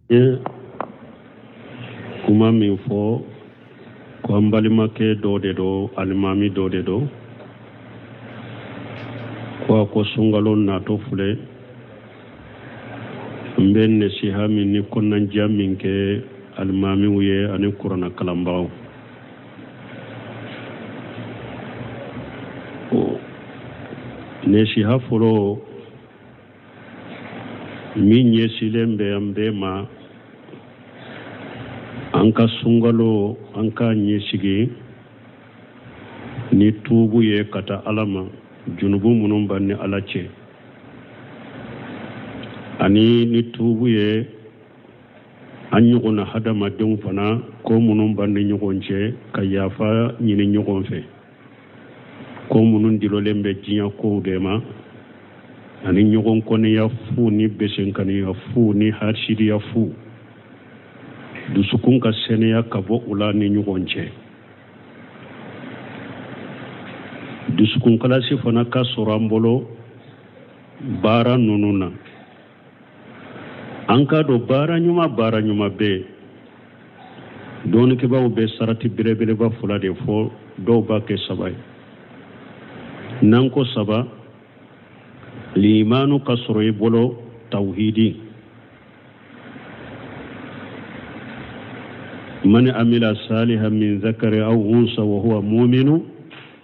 Ye kuma min fɔ ko an balimakɛ dɔ de don, alimami dɔ de don, ko a ko sunkalo natɔ filɛ, n bɛ nasiha min ni kɔnɔnajɛya min kɛ alimamiw ye ani kuranna kalanbagaw. Nasiha fɔlɔ min ɲɛsilen bɛ an bɛɛ ma, an ka sunkalo an k'a ɲɛsigi ni tuubu ye ka taa Ala ma, junubu minnu b'an ni Ala cɛ, ani ni tuubu ye an ɲɔgɔnna hadamadenw fana, ko minnu b'an ni ɲɔgɔn cɛ, ka yafa ɲini ɲɔgɔn fɛ, ko minnu dulolen bɛ diɲɛ kow de ma, ani ɲɔgɔn kɔniya fu ni besenkaniya fu ni hasidiya fu, dusukun ka sɛnɛya ka bɔ u la ni ɲɔgɔn cɛ. Dusukun kalasi fana ka sɔrɔ an bolo baara ninnu na. An k'a dɔn baara ɲuman, baara ɲuman bɛ yen. Dɔnnikɛbaaw bɛ sarati belebeleba fila de fɔ, dɔw b'a kɛ saba ye. N'an ko saba, limanu ka sɔrɔ i bolo, tawhidi, man amila salihan min zakari aw unsa wa huwa muminu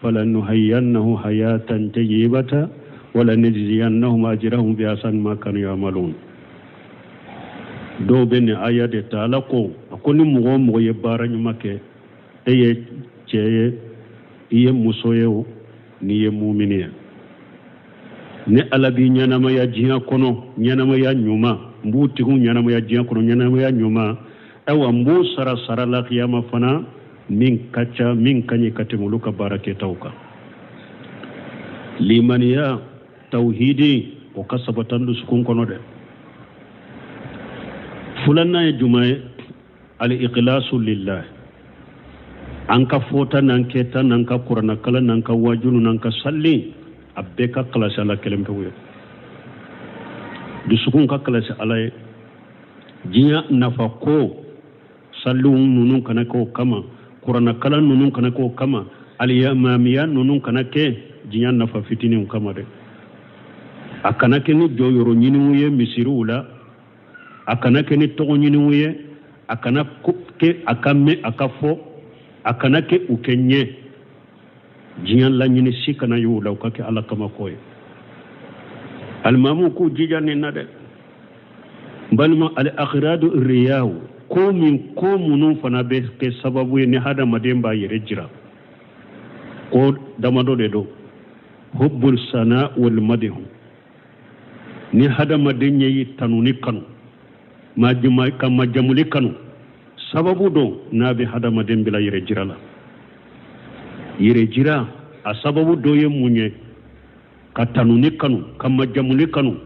falanuhayyannahu hayatan tayyibata wala najziyannahum ajrahum bi ahsani ma kanu ya'malun. Dɔw bɛ nin aya de ta. Ala ko, a ko ni mɔgɔ o mɔgɔ ye baara ɲuman kɛ, e ye cɛ ye, i ye muso ye o, n'i ye mumini ye, ne Ala b'i ɲɛnamaya diɲɛ kɔnɔ ɲɛnamaya ɲuman, n b'u tigiw ɲɛnamaya diɲɛ kɔnɔ ɲɛnamaya ɲuman. Ayiwa, n b'u sara sara la kiyama fana min ka ca, min ka ɲi ka tɛmɛ olu ka baara kɛtaw kan. Limaniya, tawhidi, o ka sabatan dusukun kɔnɔ dɛ. Filanan ye jumɛn ye? Al-ikhlasu lillah. An ka fɔta n'an kɛta n'an ka kuranakalan n'an ka wajulu n'an ka salli, a bɛɛ ka kalasi Ala kelen pewu ye. Dusukun ka kalasi Ala ye. Diɲɛ nafa ko salliw ninnu kana kɛ o kama, kuranakalan ninnu kana kɛ o kama, alimamiya ninnu kana kɛ diɲɛ nafa fitininw kama dɛ. A kana kɛ ni jɔyɔrɔ ɲiniw ye misiriw la, a kana kɛ ni tɔgɔ ɲiniw ye, a kana kɛ a ka mɛn a ka fɔ, a kana kɛ u kɛ ɲɛ. Diɲɛ laɲini si kana y'u la, u ka kɛ Ala kama ko ye. Alimamuw k'u jija nin na dɛ. N balima, al akiradu riyaw, ko min ko minnu fana bɛ kɛ sababu ye ni hadamaden b'a yɛrɛ jira, ko damadɔ de don. Hubbul sana wal madihu, ni hadamaden ye tanuni kanu, ka majamuli kanu, sababu don n'a bɛ hadamaden bila yɛrɛ jira la. Yɛrɛ jira a sababu dɔ ye mun ye? Ka tanuni kanu, ka majamuli kanu,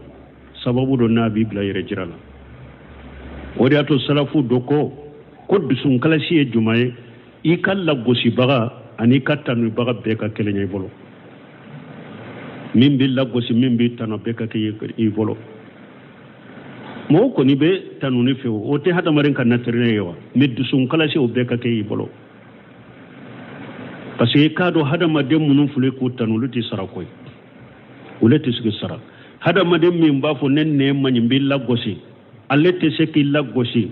sababu don n'a b'i bila yɛrɛ jira la. O de y'a to salafu dɔ ko ko dusunkalasi ye jumɛn ye? I ka lagosibaga ani i ka tanubaga bɛɛ ka kelen ye i bolo. Min b'i lagosi, min b'i tanu, bɛɛ ka kɛ i bolo. Mɔgɔ kɔni bɛ tanuni fɛ, o tɛ hadamaden ka naturel ye wa? Mais dusunkalasi, o bɛɛ ka kɛ i bolo, parce que i k'a dɔn hadamaden minnu filɛ k'u tanu, olu tɛ sara koyi, olu tɛ se k'i sara. Hadamaden min b'a fɔ ne nɛn man ɲi, n b'i lagosi, ale tɛ se k'i lagosi,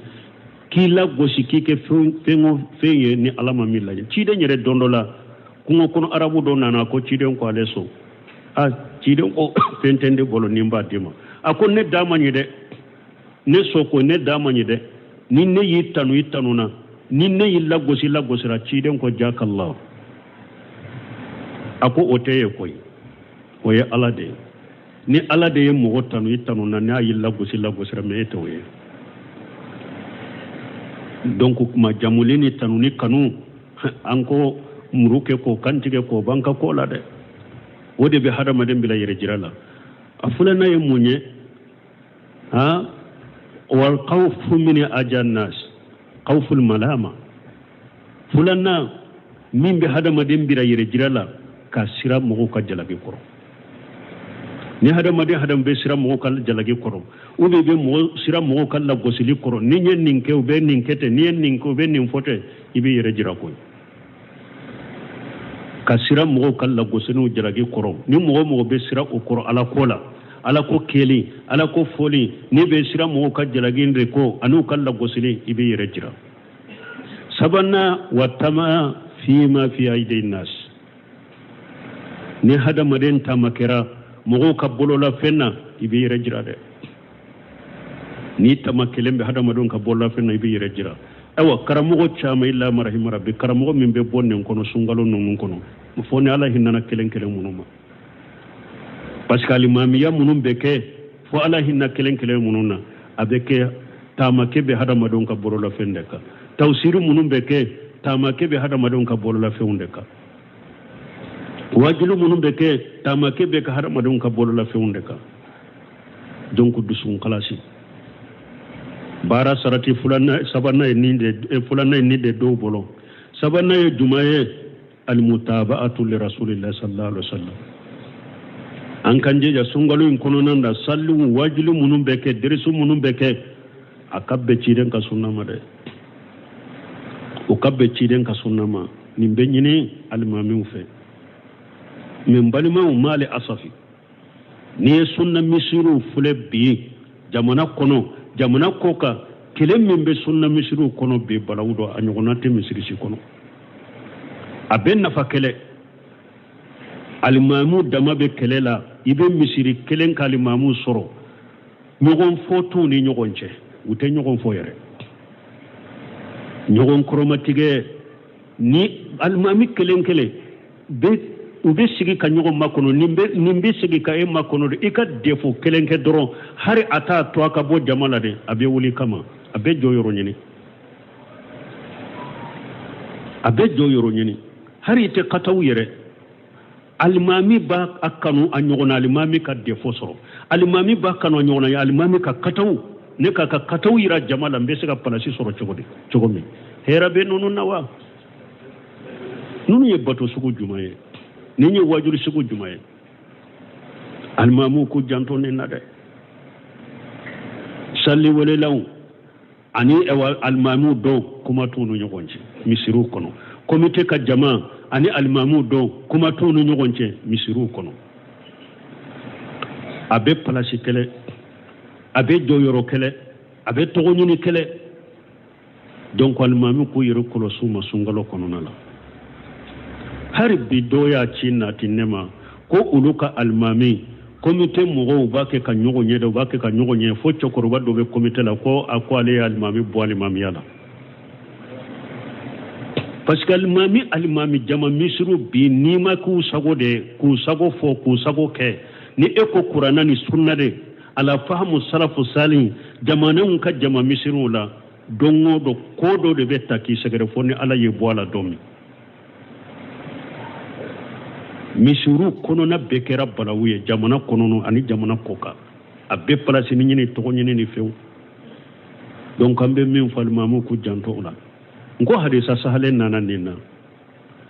k'i lagosi k'i kɛ fɛn o fɛn ye ni Ala ma min lajɛ. Ciden yɛrɛ don dɔ la, kungo kɔnɔ arabu dɔ nana ko ciden ko ale sɔn. A ciden ko fɛn tɛ ne bolo ni n b'a d'i ma. A ko ne da man ɲi dɛ, ne sɔn ko ne da man ɲi dɛ, ni ne y'i tanu, i tanuna, ni ne y'i lagosi, lagosira. Ciden ko jakala, a ko o tɛ ye koyi, o ye Ala de ye. Ni Ala de ye mɔgɔ tanu, i tanuna, n'a y'i lagosi, lagosira, mais e t'o ye. Donc majamuli ni tanuni kanu, an ko muru kɛ k'o kantigɛ k'o ban ka ko la dɛ. O de bɛ hadamaden bila yɛrɛ jira la. A filanan ye mun ye? Ha, wal khawfu min ajannas khawful malama. Filanan min bɛ hadamaden bila yɛrɛ jira la, ka siran mɔgɔw ka jalaki kɔrɔ. Ni hadamaden hadama bɛ siran mɔgɔw ka jalaki kɔrɔ, ou bien i bɛ mɔgɔ siran mɔgɔw ka lagosili kɔrɔ, ni n ye nin kɛ u bɛ nin kɛ ten, ni n ye nin kɛ u bɛ nin fɔ ten, i b'i yɛrɛ jira koyi. Ka siran mɔgɔw ka lagosi n'u jalaki kɔrɔ, ni mɔgɔ o mɔgɔ bɛ siran o kɔrɔ ala ko la, ala ko kɛli, ala ko fɔli, n'i bɛ siran mɔgɔw ka jalaki de kɔ an'u ka lagosili, i b'i yɛrɛ jira. Sabanan, wa tama fima fi aidi nas. Ni hadamaden taama kɛra mɔgɔw ka bololafɛn na, i b'i yɛrɛ jira dɛ. N'i tama kelen bɛ hadamadenw ka bololafɛn na, i b'i yɛrɛ jira. Ayiwa, karamɔgɔ caman, illa man rahima rabbi, karamɔgɔ min bɛ bɔ nin kɔnɔ sunkalo ninnu kɔnɔ, fo ni ala hinɛna kelen kelen minnu ma, parce que alimamiya minnu bɛ kɛ, fo ala hinɛ kelen kelen minnu na, a bɛ kɛ taamakɛ bɛ hadamadenw ka bololafɛn de kan. Tawusiri minnu bɛ kɛ, taamakɛ bɛ hadamadenw ka bololafɛnw de kan. Waajuli minnu bɛ kɛ, taamakɛ bɛ kɛ hadamadenw ka bololafɛnw de kan. Donc dusukun kalasi baara sarati filanan, sabanan ye nin de, filanan ye nin de dɔw bolo. Sabanan ye jumɛn ye? Almutaba'atu li rasulillahi sallallahu alaihi wasallam. An k'an jija sunkalo in kɔnɔna na, saliw, waajuli minnu bɛ kɛ, derisu minnu bɛ kɛ, a ka bɛn ciden ka sunna ma dɛ, o ka bɛn ciden ka sunna ma. Nin bɛ ɲini alimamiw fɛ. Mais n balimaw, maali asafi, n'i ye sunna misiriw filɛ bi jamana kɔnɔ, jamana kɔ kan, kɛlɛ min bɛ sunna misiriw kɔnɔ bi, balawu dɔ a ɲɔgɔnna tɛ misiri si kɔnɔ. A bɛ nafa kɛlɛ, alimamiw dama bɛ kɛlɛ la. I bɛ misiri kelen ka alimamiw sɔrɔ, ɲɔgɔn fɔ t'u ni ɲɔgɔn cɛ, u tɛ ɲɔgɔn fɔ yɛrɛ, ɲɔgɔn kɔrɔmatigɛ ni alimami kelen kelen bɛ, u bɛ sigi ka ɲɔgɔn makɔnɔ. Nin bɛ sigi ka e makɔnɔ de, i ka défaut kelen kɛ dɔrɔn, hali a t'a to a ka bɔ jama la dɛ, a bɛ wuli kama, a bɛ jɔ yɔrɔ ɲini, a bɛ jɔ yɔrɔ ɲini, hali i tɛ kataw yɛrɛ. Alimami b'a a kanu a ɲɔgɔnna alimami ka défaut sɔrɔ, alimami b'a kanu a ɲɔgɔnna alimami ka kataw, ne k'a ka kataw yira jama la, n bɛ se ka palasi sɔrɔ cogo di, cogo min hɛrɛ bɛ ninnu na wa? Ninnu ye bato sugu jumɛn ye? Nin ye wajuli sugu jumɛn ye? Alimamiw k'u janto nin na dɛ. Sali welelaw ani alimamiw dɔw kuma t'u ni ɲɔgɔn cɛ misiriw kɔnɔ. Komite ka jama ani alimamiw dɔw kuma t'u ni ɲɔgɔn cɛ misiriw kɔnɔ. A bɛ palasi kɛlɛ, a bɛ jɔyɔrɔ kɛlɛ, a bɛ tɔgɔ ɲini kɛlɛ. Donc alimami k'u yɛrɛ kɔlɔsi u ma sunkalo kɔnɔna la. Hali bi dɔw y'a ci nati ne ma ko olu ka alimami komite mɔgɔw b'a kɛ ka ɲɔgɔn ye dɛ, u b'a kɛ ka ɲɔgɔn ye, fo cɛkɔrɔba dɔ bɛ komite la ko a ko ale ye alimami bɔ alimamiya la, parce que alimami jama misiriw bi, n'i ma k'u sago de, k'u sago fɔ, k'u sago kɛ, ni e ko kuranna ni sunna de, ala fahamu salafu sali, jamanaw ka jama misiriw la, don o don ko dɔ de bɛ ta k'i sɛgɛrɛ fo ni ala ye bɔ a la don min. Misiriw kɔnɔna bɛɛ kɛra balawu ye, jamana kɔnɔna ani jamana kɔkan, a bɛɛ palasi ni ɲini, tɔgɔ ɲini ni fɛnw. Donc an bɛ min fɔ alimamuw k'u janto o la. N ko hadisa sahalen nana nin na,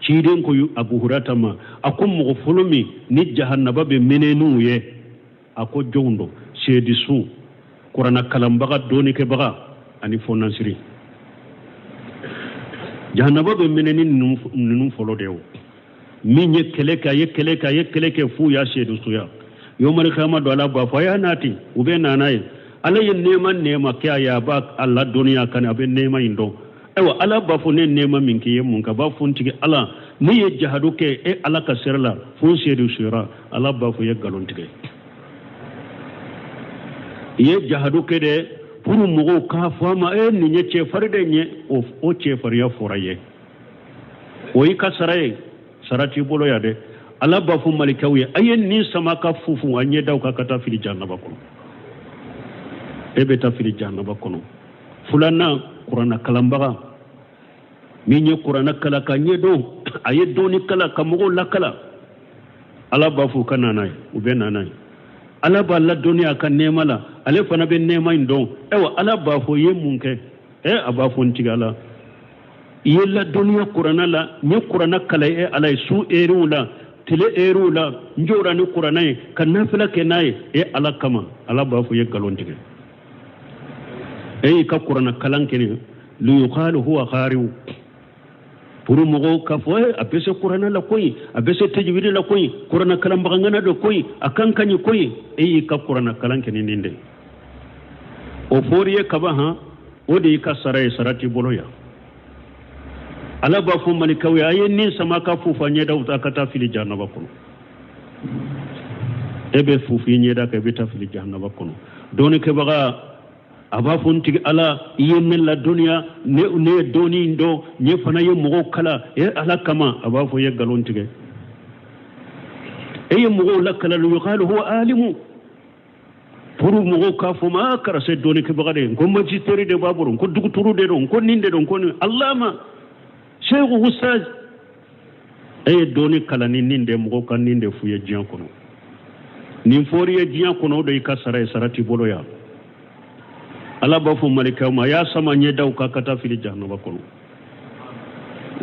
ciden ko Abu Hurata ma, a ko mɔgɔ fɔlɔ min ni jahanaba bɛ mɛnɛ n'u ye, a ko jɔnw don? Seedisun, kuranna kalanbaga, dɔɔnikɛbaga ani fɔnansiri. Jahanaba bɛ mɛnɛ ni ninnu fɔlɔ de ye. O min ye kɛlɛ kɛ, a ye kɛlɛ kɛ, a ye kɛlɛ kɛ f'u y'a seedisuya. Yomali kiyama don, ala b'a fɔ a y'a nati, u bɛ na n'a ye. Ala ye nɛɛma nɛɛma kɛ a ye, a b'a a ladɔnniya kan, a bɛ nɛɛma in dɔn. Ayiwa, ala b'a fɔ ne nɛɛma min k'i ye mun kɛ? A b'a fɔ n tigi ala, ne ye jahadu kɛ e ala ka sira la fo n seedisuyara. Ala b'a fɔ i ye nkalon tigɛ, i ye jahadu kɛ dɛ pour mɔgɔw k'a fɔ a ma e nin ye cɛfarin de ye. O cɛfarinya fɔra ye, o y'i ka sara ye, sara t'i bolo yan dɛ. Ala b'a fɔ malikaw ye, a ye nin sama ka fufu a ɲɛdaw kan ka taa fili jahanaba kɔnɔ. E bɛ taa fili jahanaba kɔnɔ. Filanan, kuranna kalanbaga min ye kuranna kalan ka ɲɛdɔn, a ye dɔnni kalan ka mɔgɔw lakala, ala b'a fɔ u ka na n'a ye, u bɛ na n'a ye. Ala b'a ladɔnniya a ka nɛɛma la, ale fana bɛ nɛɛma in dɔn. Ayiwa, ala b'a fɔ i ye mun kɛ? A b'a fɔ n tigi ala, i ye ladɔnniya kuranna la, n ye kuranna kalan e ala ye su eriw la. tile eriw la n jɔra ni kuranɛ ye ka nafila kɛ n'a ye e ala kama. Ala b'a fɔ i ye nkalon tigɛ, e y'i ka kuranɛ kalan kɛ nin liyuqalu huwa qari'u, pour mɔgɔw k'a fɔ a bɛ se kuranɛ la koyi, a bɛ se tajwidi la koyi, kuranɛ kalanbaga ŋana don koyi, a kan ka ɲi koyi. E y'i ka kuranɛ kalan kɛ ni nin de ye, o fɔr'i ye kaban han, o de y'i ka sara ye, sara t'i bolo yan. Ala b'a fɔ malikaw ye, a ye nin sama ka fufa ɲɛdaw ta ka taa fili jahanaba kɔnɔ. E bɛ fufu i ɲɛda kan, i bɛ taa fili jahanaba kɔnɔ. Dɔnnikɛbaga a b'a fɔ, n tigi Ala, i ye ne ladɔnniya, ne ye dɔnni in dɔn, ne fana ye mɔgɔw kalan e Ala kama. A b'a fɔ i ye nkalon tigɛ, e ye mɔgɔw lakalan liyuqalu huwa alimu, pour mɔgɔw k'a fɔ ma, a karisa ye dɔnnikɛbaga de ye, ko majisitɛri de b'a bolo, ko duguturu de don, ko nin de don, ko nin alama seku ustaz. E ye dɔnni kalan ni nin de, mɔgɔw ka nin de f'u ye diɲɛ kɔnɔ. Nin fɔr'i ye diɲɛ kɔnɔ, o de y'i ka sara ye, sara t'i bolo yan. Ala b'a fɔ malikaw ma, a y'a sama ɲɛdaw kan ka taa fili jahanaba kɔnɔ.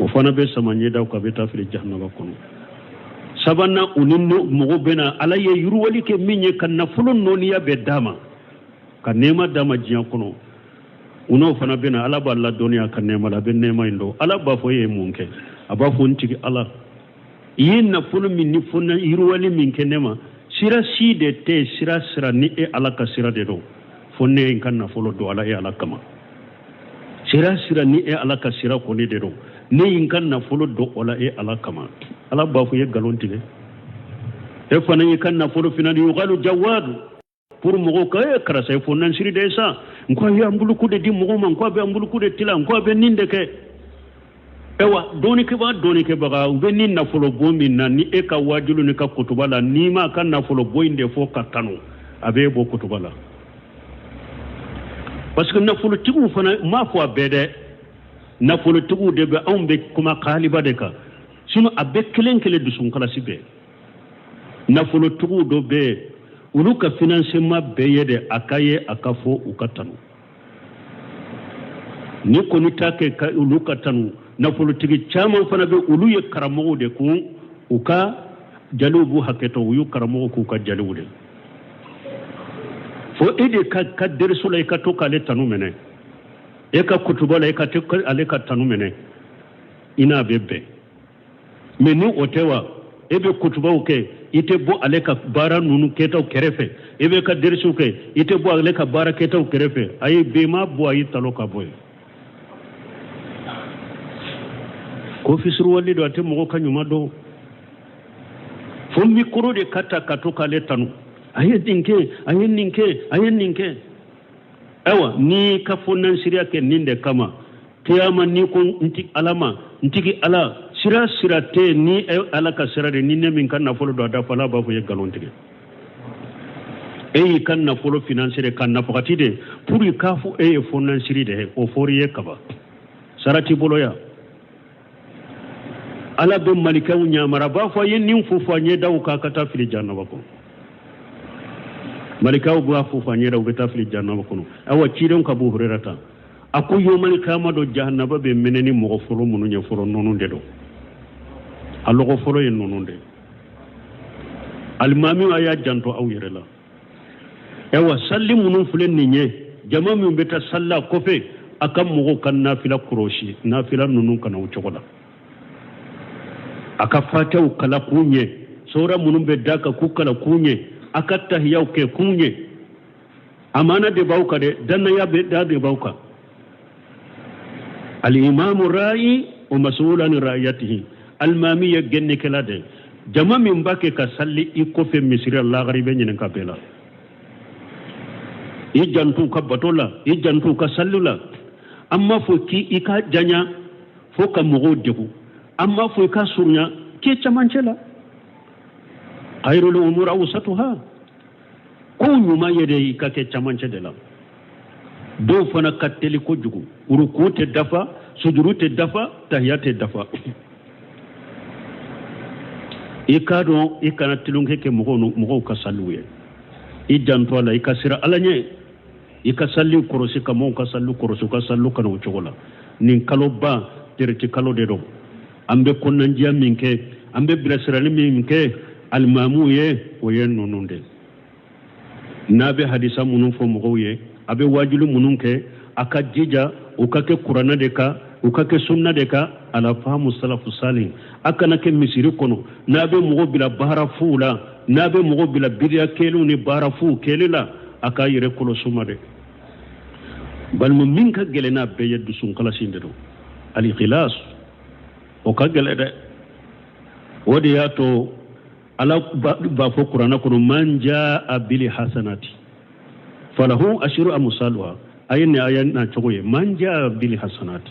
O fana bɛ sama ɲɛdaw kan, bɛ taa fili jahanaba kɔnɔ. Sabanan, u ni mɔgɔ bɛna Ala ye yiriwali kɛ min ye, ka nafolo nɔniya bɛɛ d'a ma, ka nɛɛma d'a ma diɲɛ kɔnɔ, u n'o fana bɛna Ala b'a ladɔnniya ka nɛɛma la, a bɛ nɛɛma in dɔn. Ala b'a fɔ, e ye mun kɛ? A b'a fɔ, n tigi Ala, i ye nafolo min ni fo yiriwali min kɛ ne ma, sira si de tɛ sira sira ni e Ala ka sira de don, fo ne ye n ka nafolo don ala e Ala kama. Sira sira ni e Ala ka sira kɔni de don, ne ye n ka nafolo don o la e Ala kama. Ala b'a fɔ, i ye nkalon tigɛ, e fana y'i ka nafolo fina yuqalu jawadu, pour mɔgɔw ka e karisa ye fo nansiri de ye sa, n ko a ye anbuluku de di mɔgɔw ma, n ko a bɛ anbuluku de tila, n ko a bɛ nin de kɛ. Ayiwa, dɔnnikɛbaga dɔnnikɛbaga, u bɛ ni nafolo bɔ min na, ni e ka waajulu ni ka kutuba la, n'i m'a ka nafolo bɔ in de fɔ ka tanu, a bɛ e bɔ kutuba la. Parce que nafolotigiw fana, n m'a fɔ a bɛɛ dɛ, nafolotigiw de bɛ, anw bɛ kuma kaaliba de kan, sinon a bɛɛ kelen kelen dusunkalasi bɛɛ. Nafolotigiw dɔ bɛ yen, olu ka financement bɛɛ ye de a ka ye a ka fɔ u ka tanu. Ni kɔni t'a kɛ ka olu ka tanu, nafolotigi caman fana bɛ, olu ye karamɔgɔw de kun, u ka jaliw b'u hakɛtɔ, u y'u karamɔgɔw k'u ka jaliw de fo e de ka deriso la, i ka to k'ale tanu minɛ, e ka kutuba la, i ka to ale ka tanu minɛ, i n'a bɛ bɛn. Mais ni o tɛ wa, e bɛ kutubaw kɛ, i tɛ bɔ ale ka baara ninnu kɛtaw kɛrɛfɛ, e bɛ ka derisiw kɛ, i tɛ bɔ ale ka baara kɛtaw kɛrɛfɛ, a ye bɛnma bɔ, a y'i talo ka bɔ yen. Ko fisuruwale don, a tɛ mɔgɔ ka ɲuman dɔn. Fo mikoro de ka ta ka to k'ale tanu, a ye nin kɛ, a ye nin kɛ, a ye nin kɛ. Ayiwa, n'i ka fo nansiriya kɛ nin de kama, kiyama n'i ko n ti Ala ma, n tigi Ala, sira sira tɛ ni Ala ka sira de, ni ne min ka nafolo don a da fɔ, Ala b'a fɔ i ye nkalon tigɛ. E y'i ka nafolo financer de ka nafagati de pour i k'a fɔ e ye fo nansiri de ye, o fɔr'i ye kaban, sara t'i bolo yan. Ala bɛ malikaw ɲamara, b'a fɔ a ye nin fufa ɲɛdaw kan ka taa fili jahanaba kɔnɔ. Malikaw b'a fufa ɲɛdaw, u bɛ taa fili jahanaba kɔnɔ. Ayiwa, cidenw ka Abu Hurera ta, a ko yomali kiyama don, jahanaba bɛ minɛ ni mɔgɔ fɔlɔ minnu ye fɔlɔ, ninnu de don. A lɔgɔ fɔlɔ ye ninnu de. Alimami, a y'a janto aw yɛrɛ la. Ayiwa, sali minnu filɛ nin ye, jama min bɛ taa salila kɔfɛ, a ka mɔgɔw ka nafila kɔlɔsi, nafila ninnu kana o cogo la, a ka fatihaw kalan k'u ɲɛ, sura minnu bɛ da kan k'u kalan k'u ɲɛ, a ka tahiyaw kɛ k'u ɲɛ. Amana de b'aw kan dɛ, dannaya bɛ da de b'aw kan. Alimamu ra'i wa mas'ul an ra'iyatihi, alimami ye gɛnnikɛla de, jama min b'a kɛ ka sali i kɔfɛ misiri la, lagari bɛ ɲininka bɛɛ la. I jantu ka bato la, i jantu ka sali la. An m'a fɔ k'i ka janya fo ka mɔgɔw degun, an m'a fɔ i ka surunya k'e camancɛ la. Khayrul umur awsatuha, ko ɲuman ye de i ka kɛ camancɛ de la. Dɔw fana ka teli kojugu, uruku tɛ dafa, sujuru tɛ dafa, tahiya tɛ dafa. I k'a dɔn, i kana tulonkɛ kɛ mɔgɔw ka saliw ye. I janto a la, i ka siran Ala ɲɛ, i ka saliw kɔlɔsi, ka mɔgɔw ka saliw kɔlɔsi, u ka saliw kana o cogo la. Nin kaloba, tereti kalo de don, an bɛ kɔnɔnandiya min kɛ, An bɛ bilasirali min kɛ alimamuw ye, o ye ninnu de. N'a bɛ hadisa minnu fɔ mɔgɔw ye, a bɛ waajuli minnu kɛ, a ka jija u ka kɛ kuranɛ de kan, u ka kɛ sunna de kan, ala fahamu salafu salih. A kana kɛ misiri kɔnɔ n'a bɛ mɔgɔw bila baara fuw la, n'a bɛ mɔgɔw bila bidiya kɛliw ni baara fuw kɛli la, a k'a yɛrɛ kɔlɔsi ma dɛ. Balima, min ka gɛlɛn n'a bɛɛ ye, dusunkalasi de don, alikhilas, o ka gɛlɛn dɛ. O de y'a to Ala b'a fɔ kuranɛ kɔnɔ: man jaa bil hasanati falahu ashiru amusaluha. A ye nin aya na cogo ye: man jaa bil hasanati.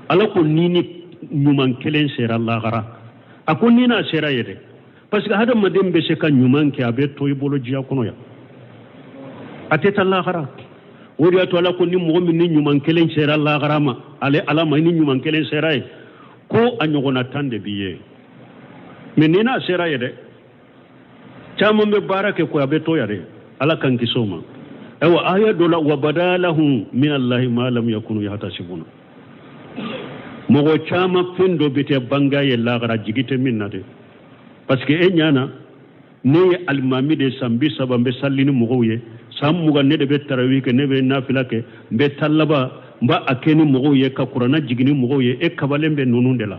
Ala ko ni ni ɲuman kelen sera lahara, a ko ni n'a sera ye dɛ, parce que hadamaden bɛ se ka ɲuman kɛ, a bɛ to i bolo diɲɛ kɔnɔ yan, a tɛ taa lahara. O de y'a to Ala ko ni mɔgɔ min ni ɲuman kelen sera lahara ma, ale Ala ma, i ni ɲuman kelen sera ye, ko a ɲɔgɔnna 10 de b'i ye. Mais ni n'a sera ye dɛ, caman bɛ baara kɛ ko a bɛ to yan dɛ. Ala k'an kisi o ma. Ayiwa, aya dɔ la: wa badalahum min allahi ma lam yakunu yahtasibuna. Mɔgɔ caman, fɛn dɔ bɛ tɛ banga ye lahara, jigi tɛ min na dɛ, parce que e ɲana ne ye alimami de, san 30 n bɛ sali ni mɔgɔw ye, san 20 ne de bɛ tarawi kɛ, ne bɛ nafila kɛ, n bɛ ta laban, n b'a a kɛ ni mɔgɔw ye, ka kuranna jigin ni mɔgɔw ye. E kabalen bɛ ninnu de la.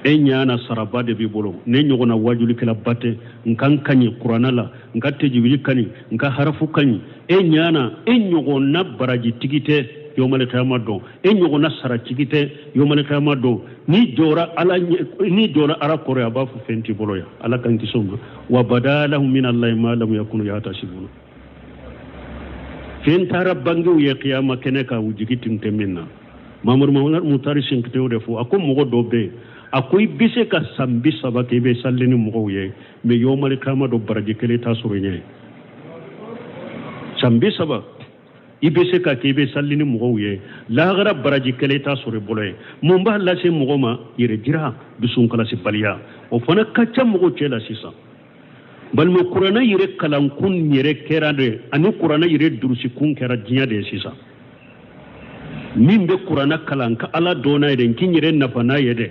E ɲana saraba de b'i bolo. Ne ɲɔgɔnna wajulikɛlaba tɛ, n ka n ka ɲi kuranna la, n ka tejibili ka ɲi, n ka harafu ka ɲi. E ɲana, e ɲɔgɔnna barajitigi tɛ yomali kiyama don, e ɲɔgɔnna saratigi tɛ yomali kiyama don. N'i jɔra Ala, n'i jɔra Ala kɔrɔ, a b'a fɔ fɛn t'i bolo yan. Ala k'an kisi o ma. Wa badalahum min allahi ma lam yakunu yahtasibuna. Fɛn taara bangew ye kiyama kɛnɛ kan, u jigi tun tɛ min na. Mamadu Mutari Sinkite o de fɔ. A ko mɔgɔ dɔ bɛ yen, a ko i bɛ se ka san 30 kɛ i bɛ sali ni mɔgɔw ye, mais yomali kiyama don, baraji kelen t'a sɔrɔ i ɲɛ. San 30 i bɛ se ka kɛ i bɛ sali ni mɔgɔw ye, lahara baraji kelen t'a sɔrɔ i bolo ye. Mun b'a lase mɔgɔ ma? Yɛrɛ jira, dusunkalasibaliya, o fana ka ca mɔgɔw cɛ la sisan. Balima, kuranɛ yɛrɛ kalankun yɛrɛ kɛra de, ani kuranɛ yɛrɛ durusikun kɛra diɲɛ de ye sisan. Min bɛ kuranɛ kalan ka Ala dɔn n'a ye dɛ, n k'i yɛrɛ nafa n'a ye dɛ,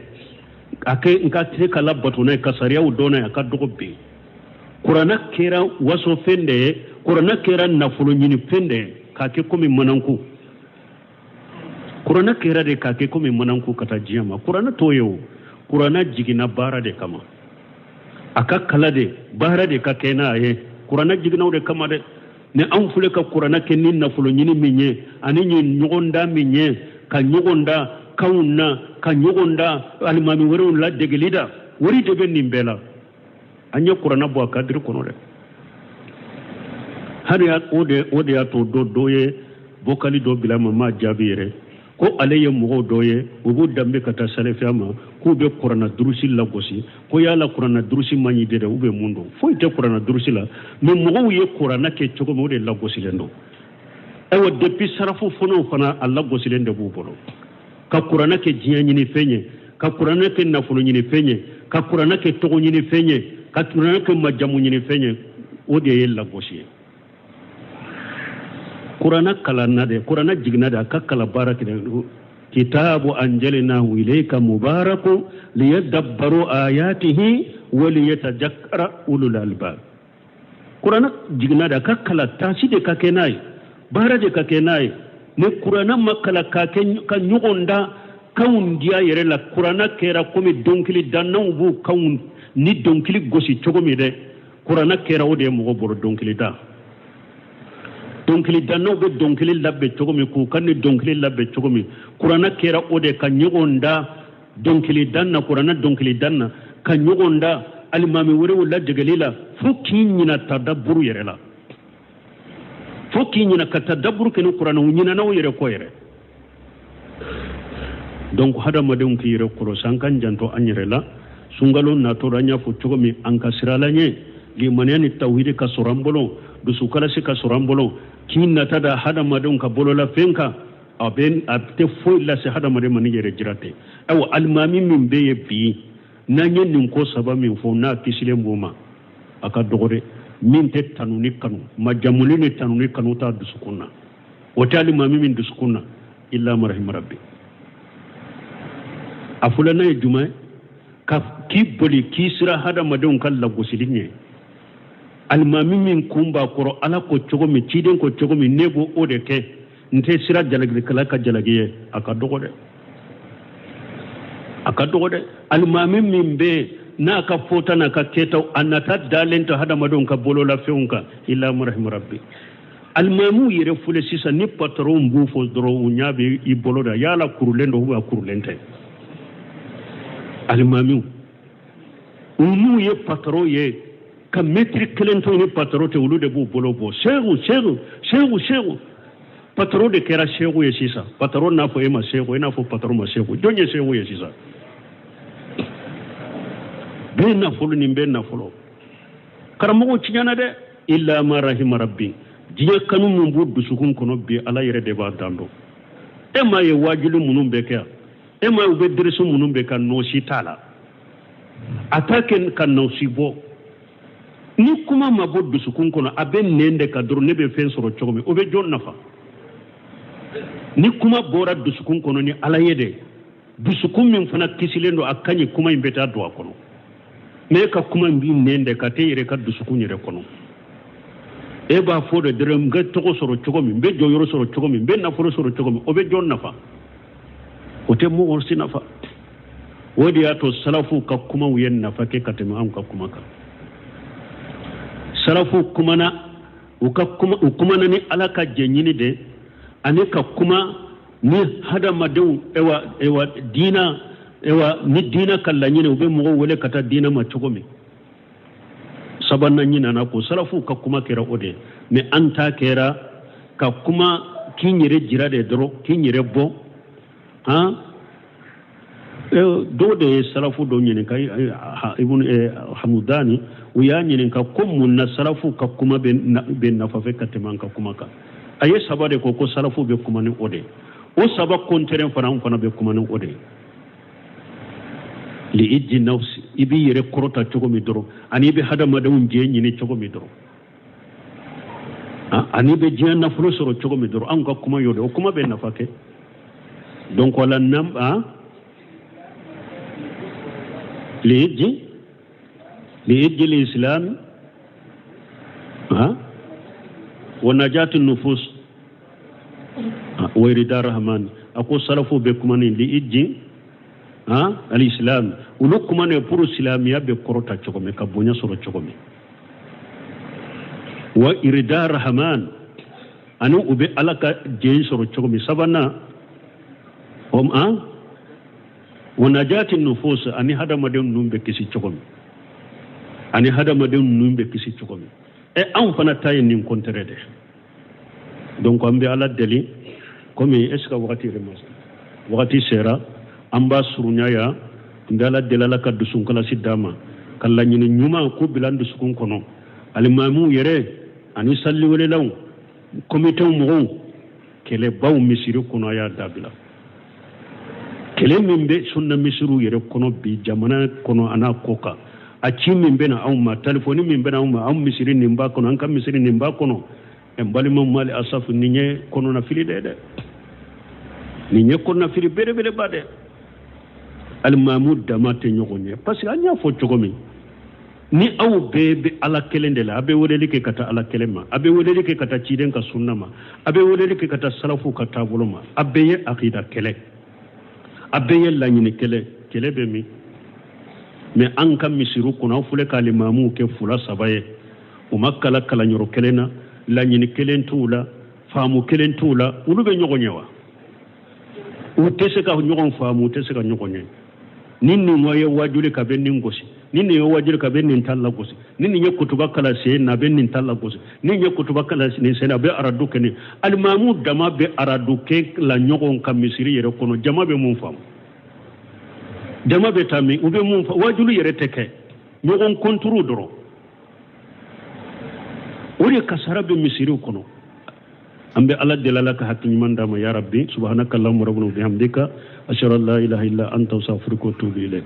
a kɛ n ka se ka labato n'a ye, ka sariyaw dɔn n'a ye, a ka dɔgɔ bi. Kuranɛ kɛra wasofɛn de ye, kuranɛ kɛra nafolo ɲinifɛn de ye, k'a kɛ komi mananku. Kuranɛ kɛra de k'a kɛ komi mananku ka taa diɲɛ ma. Kuranɛ t'o ye o. Kuranɛ jiginna baara de kama, a ka kala de, baara de ka kɛ n'a ye. Kuranɛ jiginna o de kama dɛ. Ni anw filɛ ka kuranɛ kɛ ni nafolo ɲini min ye, ani nin ɲɔgɔn da min ye, ka ɲɔgɔn da kanw na, ka ɲɔgɔn da alimami wɛrɛw la degeli da, wari de bɛ nin bɛɛ la. An ye kuranɛ bɔ a kadiri kɔnɔ dɛ. Hali o de y'a to dɔ ye vocal dɔ bila ma, ma jaabi yɛrɛ, ko ale ye mɔgɔw dɔ ye, u b'u danbe ka taa salafiya ma, k'u bɛ kuranna durusi lagosi, ko yala kuranna durusi man ɲi dɛ, u bɛ mun dɔn? Foyi tɛ kuranna durusi la, mais mɔgɔw ye kuranna kɛ cogo min, o de lagosilen don. Ayiwa, depuis sarafu fɔlɔw fana, a lagosilen de b'u bolo, ka kuranna kɛ diɲɛ ɲini fɛn ye, ka kuranna kɛ nafolo ɲini fɛn ye, ka kuranna kɛ tɔgɔ ɲini fɛn ye, ka kuranna kɛ majamu ɲini fɛn ye. O de ye lagosi ye. Kuranna kalanna de, kuranna jiginna de, a ka kala baara kɛ. Kitabu anjalnahu ilayka mubaraku liyadabbaru ayatihi wa liyatadhakkara ulul albab. Kuranna jiginna de, a ka kala, taasi de ka kɛ n'a ye, baara de ka kɛ n'a ye. Ni kuranna ma kala ka kɛ ka ɲɔgɔn da kanw diya yɛrɛ la, kuranna kɛra komi dɔnkili dannaw b'u kanw ni dɔnkili gosi cogo min dɛ. Kuranna kɛra o de ye mɔgɔ bolo dɔnkili da. Dɔnkili dannaw bɛ dɔnkili labɛn cogo min, k'u ka ni dɔnkili labɛn cogo min, kuranna kɛra o de ka ɲɔgɔn da dɔnkili dan na, kuranna dɔnkili dan na, ka ɲɔgɔn da alimami wɛrɛw ladegeli la, fo k'i ɲina tadaburu yɛrɛ la, fo k'i ɲina ka tadaburu kɛ ni kuranna. U ɲinana u yɛrɛ kɔ yɛrɛ. Donc hadamadenw k'i yɛrɛ kɔlɔsi, an k'an janto an yɛrɛ la. Sunkalo natɔ, an y'a fɔ cogo min, an ka sira la ɲɛ, limaniya ni tawhidi ka sɔrɔ an bolo, dusukalasi ka sɔrɔ an bolo, k'i nata da hadamadenw ka bololafɛn kan, a bɛ a tɛ foyi lase hadamaden ma ni yɛrɛ jira tɛ. Ayiwa, alimami min bɛ yen bi, n'an ye nin ko saba min fɔ, n'a kisilen b'o ma, a ka dɔgɔ dɛ. Min tɛ tanu ni kanu, majamuli ni tanu ni kanu t'a dusukun na, o tɛ alimami min dusukun na, illa marahima rabbi. A filanan ye jumɛn? Ka k'i boli k'i siran hadamadenw ka lagosili ɲɛ. Alimami min kun b'a kɔrɔ, Ala ko cogo min, ciden ko cogo min, ne b'o o de kɛ, n tɛ siran jalakilikɛla ka jalaki ye. A ka dɔgɔ dɛ, a ka dɔgɔ dɛ. Alimami min bɛ yen n'a ka fɔta n'a ka kɛtaw, a nata dalen tɛ hadamadenw ka bololafɛnw kan, illa man rahima rabbi. Alimamiw yɛrɛ filɛ sisan, ni patɔrɔnw b'u fɔ dɔrɔn, u ɲɛ bɛ i bolo da yala kurulen don ou a kurulen tɛ. Alimamiw, u n'u ye patɔrɔn ye ka mɛtiri kelen to ni patɔrɔn tɛ, olu de b'u bolo bɔ, seku, seku, seku, seku. Patɔrɔn de kɛra seku ye sisan. Patɔrɔn n'a fɔ e ma seku, e n'a fɔ patɔrɔn ma seku, jɔn ye seku ye sisan? Bɛɛ nafolo, nin bɛɛ nafolo. Karamɔgɔw tiɲɛna dɛ, illa ma rahima rabbi. Diɲɛ kanu min b'u dusukun kɔnɔ bi, Ala yɛrɛ de b'a dan dɔn. E m'a ye waajuli minnu bɛ kɛ yan, e m'a ye u bɛ derisu minnu bɛ ka nɔsi t'a la, a t'a kɛ ka nɔsi bɔ. Ni kuma ma bɔ dusukun kɔnɔ, a bɛ nɛn de kan dɔrɔn, ne bɛ fɛn sɔrɔ cogo min, o bɛ jɔn nafa? Ni kuma bɔra dusukun kɔnɔ ni Ala ye de, dusukun min fana kisilen don, a ka ɲi, kuma in bɛ taa don a kɔnɔ. Mais e ka kuma in b'i nɛn de ka t'e yɛrɛ ka dusukun yɛrɛ kɔnɔ. E b'a fɔ de dɔrɔn, n bɛ tɔgɔ sɔrɔ cogo min, n bɛ jɔyɔrɔ sɔrɔ cogo min, n bɛ nafolo sɔrɔ cogo min, o bɛ jɔn nafa? O tɛ mɔgɔ si nafa. O de y'a to salafuw ka kumaw ye nafa kɛ ka tɛmɛ anw ka kuma kan. Salafuw kumana, u ka kuma, u kumana ni Ala ka jɛ ɲini de, ani ka kuma ni hadamadenw, ewa ewa diina, ewa ni diina ka laɲini, u bɛ mɔgɔw wele ka taa diina ma cogo min. Sabanan ɲinana ko salafuw ka kuma kɛra o de ye. Mais an ta kɛra ka kuma k'i yɛrɛ jira de dɔrɔn, k'i yɛrɛ bɔ. Han, dɔw de ye salafu dɔ ɲininka, Ibn Hamudani, u y'a ɲininka ko mun na salafu ka kuma bɛ nafa fɛ ka tɛmɛ an ka kuma kan. A ye saba de ko, ko salafu bɛ kuma ni o de ye. O saba contraire fana, anw fana bɛ kuma ni o de ye. Li ijji nafsi, i b'i yɛrɛ kɔrɔta cogo min dɔrɔn, ani i bɛ hadamadenw jɛ ɲini cogo min dɔrɔn, ani i bɛ diɲɛ nafolo sɔrɔ cogo min dɔrɔn, anw ka kuma y'o de, o kuma bɛ nafa kɛ. Donc wala nam a li ijji l'islam wa najati nufus wa irida rahman. A ko salafu bɛ kuma ni li ijji al-islam, olu kuma ne pour silamɛya bɛ kɔrɔta cogo min, ka bonya sɔrɔ cogo min, wa irida rahman, ani u bɛ Ala ka jɛn sɔrɔ cogo min. Sabanan, wa najati nufus, ani hadamadenw ninnu bɛ kisi cogo min, ani hadamadenw ninnu bɛ kisi cogo min. E anw fana ta ye nin contraire de. Donc an bɛ Ala deli, komi est ce que wagati yɛrɛ ma se, wagati sera, an b'a surunya yan. An bɛ Ala deli, Ala ka dusukun d'an ma, ka laɲini ɲuman ko bila an dusukun kɔnɔ. Alimamiw yɛrɛ ani saliwelelaw, komitew mɔgɔw, kɛlɛbaw misiri kɔnɔ, a y'a dabila. Kɛlɛ min bɛ sunna misiriw yɛrɛ kɔnɔ bi jamana kɔnɔ a n'a kɔ kan, a ci min bɛ na anw ma, telefɔni min bɛ na anw ma, anw misiri nin b'a kɔnɔ, an ka misiri nin b'a kɔnɔ. N balimaw, mali asafu, nin ye kɔnɔnafili de ye dɛ, nin ye kɔnɔnafili belebeleba dɛ. Alimamu dama tɛ ɲɔgɔn ye, parce que an y'a fɔ cogo min, ni aw bɛɛ bɛ Ala kelen de la, a bɛ weleli kɛ ka taa Ala kelen ma, a bɛ weleli kɛ ka taa ciden ka sunna ma, a bɛ weleli kɛ ka taa salafu ka taabolo ma, a bɛɛ ye akida kɛlɛ, a bɛɛ ye laɲini kɛlɛ. Kɛlɛ bɛ min? Mais an ka misiriw kɔnɔ, aw filɛ k'alimamuw kɛ fila saba ye, u ma kala kalanyɔrɔ kelen na, laɲini kelen t'u la, faamu kelen t'u la, olu bɛ ɲɔgɔn ye wa? U tɛ se ka ɲɔgɔn faamu, u tɛ se ka ɲɔgɔn ye. Ni nin ye wajuli ka bɛ nin gosi, ni nin ye wajuli ka bɛ nin ta lagosi, ni nin ye kutuba kalan sen na, a bɛ nin ta lagosi, ni nin ye kutuba kalan nin sen na, a bɛ aradu kɛ nin. Alimamu dama bɛ aradu kɛ la ɲɔgɔn kan misiri yɛrɛ kɔnɔ, jama bɛ mun faamu? Jama bɛ taa min? U bɛ mun faamu? Wajuli yɛrɛ tɛ kɛ, ɲɔgɔn kɔnturu dɔrɔn. O de kasara bɛ misiriw kɔnɔ. An bɛ Ala deli, Ala ka hakili ɲuman d'an ma, ya rabbi. Subhanaka allahumma rabbana wa bihamdika, ashhadu an la ilaha illa anta, astaghfiruka wa atubu ilayk.